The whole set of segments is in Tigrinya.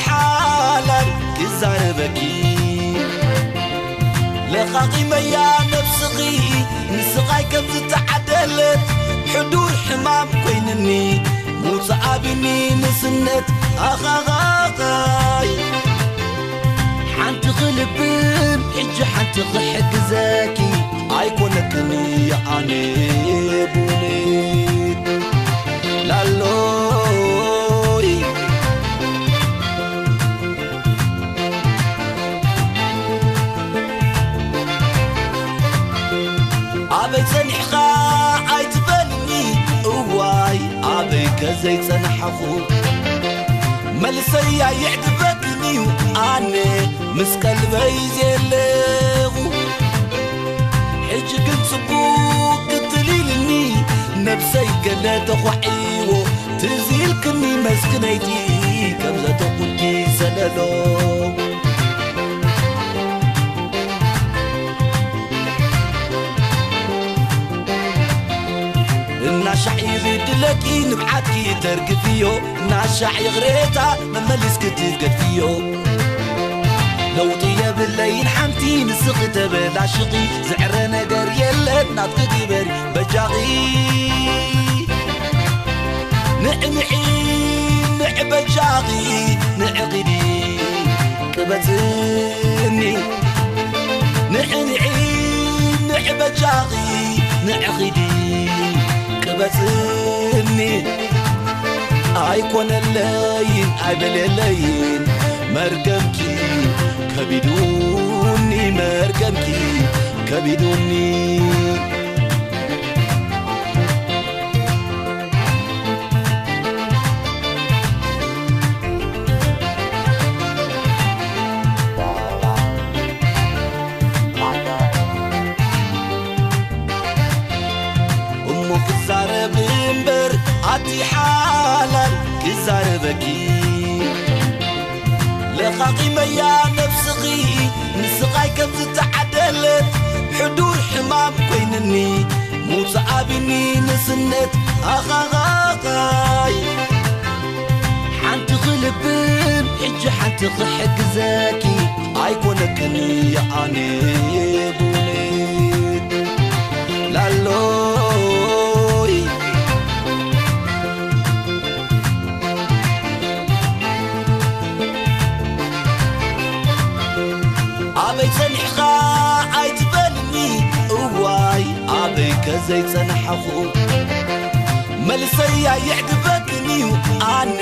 ሓላል ክዛረበኪ ለቓቒመያ ነብስኺ ንስቓይ ከም ዝተዓደለት ሕዱር ሕማም ኮይንኒ ሙፅኣብኒ ንስነት ኣኻኻኻይ ሓንቲ ክልብም ሕጂ ሓንቲ ክሕግዘኪ ኣይኮነክን ኣነ ቡኔት ላሎይ ኣበይ ጸኒሕኻ ኣይትበልኒ እዋይ ኣበይ ከዘይጸናሕኹ መልሰይ ኣይዕድበክንዩ ኣነ ምስ ቀልበይ ዘለኹ ሕጂ ግን ጽቡቕ ክትል ኢልኒ ነብሰይ ገለ ተዃዒዎ ትዝ ኢልክኒ መስክነይቲ ከም ዘተኹልኪ ሰለሎ እናሻዕ ይብድለኪ ንብዓትኪ ተርግፍዮ እናሻዕ ይቕሬታ መመሊስኪ ትገድፍዮ ለውጢ የብለይን ሓንቲ ንስኺ ተበላሽኺ ዝዕረ ነገር የለን ናትኪ ግበሪ በጃኺ ንዕንዒ ንዕ በጃኺ ንዕኺዲ ቅበጽኒ ንዕንዒ ንዕ በጃኺ ንዕኺዲ ቅበጽኒ ኣይኮነለይን ኣይበለለይን መርገምኪ ከቢዱኒ መርገምኪ ከቢዱኒ እሞ ክዛረብ እምበር ኣቲ ሓላል ክዛረበኪ ለኻኺመያ ነብስኺ ንስቓይ ከም ዝተዓደለት ሕዱር ሕማም ኮይንኒ ሙፅኣብኒ ንስነት ኣኻኻኻይ ሓንቲ ክልብም ሕጂ ሓንቲ ክሕግዘኪ ኣይኮነክን የኣነ ቡኔት ላሎይ ኣበይ ጸኒሕኻ ኣይትበልኒ እዋይ ኣበይ ከዘይጸናሕኹ መልሰይ ኣይዕግበክን እዩ ኣነ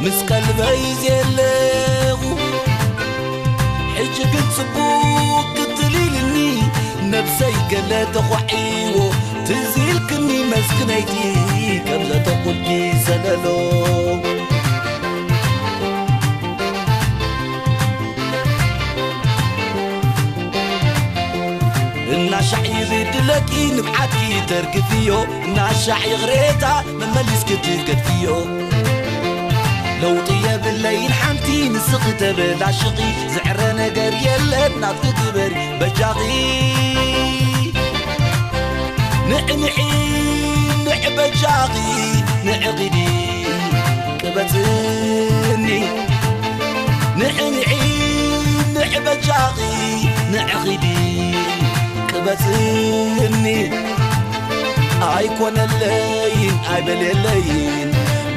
ምስ ቀልበይ ዘለኹ ሕጂ ግን ጽቡቕ ክትል ኢልኒ ነብሰይ ገለ ተዃዒዎ ትዝ ኢልክኒ መስክነይቲ ከም ዘተኹልኪ ሰለሎ እናሻዕ ይብድለኪ ንብዓትኪ ተርግፍዮ እናሻዕ ይቕሬታ መመሊስኪ ትገድፍዮ ለውጢ የብለይን ሓንቲ ንስኺ ተበላሽኺ ዝዕረ ነገር የለን ናትኪ ግበሪ በጃኺ ንዕንዒ ንዕ በጃኺ ንዕኺዲ ቅበጽኒ ንዕንዒ ንዕ በጃኺ ንዕኺዲ ቅበጽኒ ኣይኮነለይን ኣይበለለይን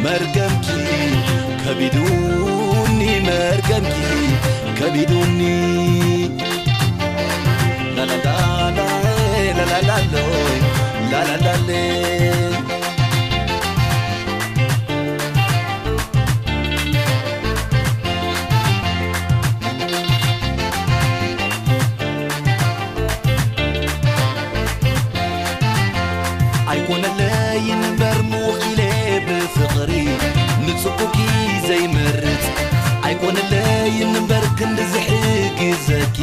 መርገምኪ ከቢዱኒ መርገምኪ ከቢዱኒ ላላላላ ላላላሎ ላላላሌ ኣይኮነለይን እምበር ምውቕ ኢለ ብፍቕሪ ንጽቡቂ ዘይመርጽ ኣይኮነለይን እምበር ክንዲ ዝሕግዘኪ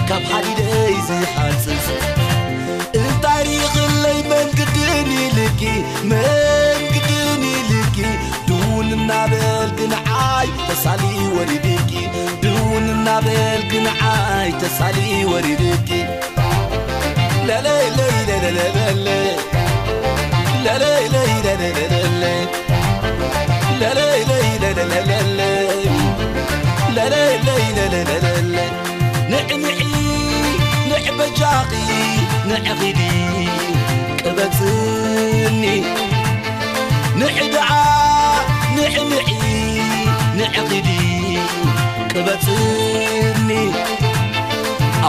ካብ ሓዲደይ ዝሃጽጽ እንታይ ሪኽለይ መንግድን ኢልኪ መንግድን ኢልኪ ድውን እናበልኪ ንዓይ ተሳሊ ወሪድኪ ድውን እናበልኪ ንዓይ ተሳሊ ወሪድኪ ለለይ ለይ ለለለለለ ለለይ ለይ ለለለለለ ለለይ ለይ ለለለለለ ንዒ ንዕ በጃኺ ንዕ ኺዲ ቅበጽኒ ንዕ ደኣ ንዕ ንዒ ንዕ ኺዲ ቅበጽኒ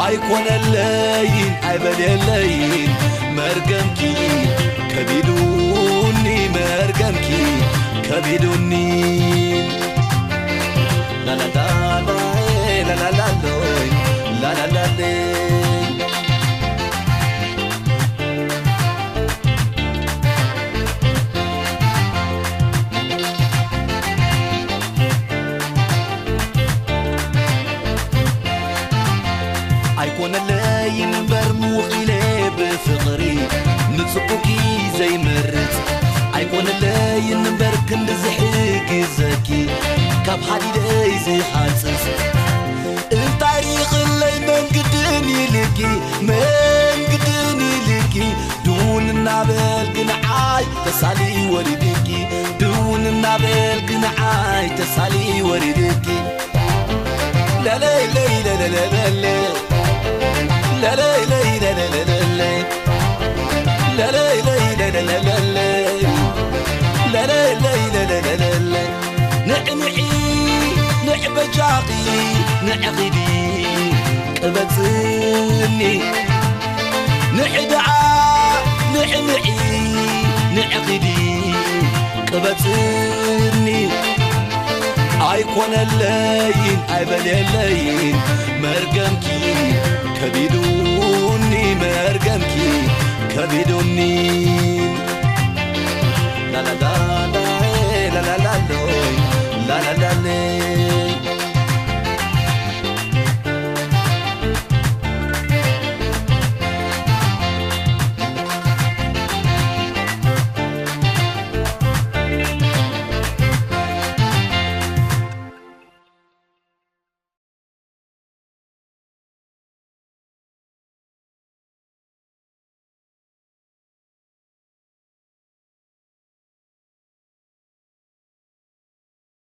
ኣይኮነለይን ኣይበልየለይን መርገምኪ ከቢዱኒ መርገምኪ ከቢዱኒ ላላላላ ላላላሎይ ላላላሌ ኣይኮነለይን እምበር ምውቕ ኢለ ብፍቕሪ ንጽቡቕኪ ዘይመርጽ ኣይኮነለይን እምበር ክንዲ ዝሕግዘኪ ካብ ሓዲደይ ዝሃጽጽ እንታይ ሪኽለይ መንግድን ኢልኪ መንግድን ኢልኪ ድውን እናበልኪ ንዓይ ተሳሊ ወሪድኪ ድውን እናበልኪ ንዓይ ተሳሊ ወሪድኪ ለለይ ለይ ለለለለለ ለለይ ለይ ለለለለለ ለለይ ለይ ለለለለለ ለለይ ለይ ለለለለለ ንዕንዒ ንዕ በጃኺ ንዕ ኺዲ ቅበጽኒ ንዕ ደኣ ንዕንዒ ንዕ ኺዲ ቅበጽኒ ኣይኮነለይን ኣይበልየለይን መርገምኪ ከቢዱኒ መርገምኪ ከቢዱኒ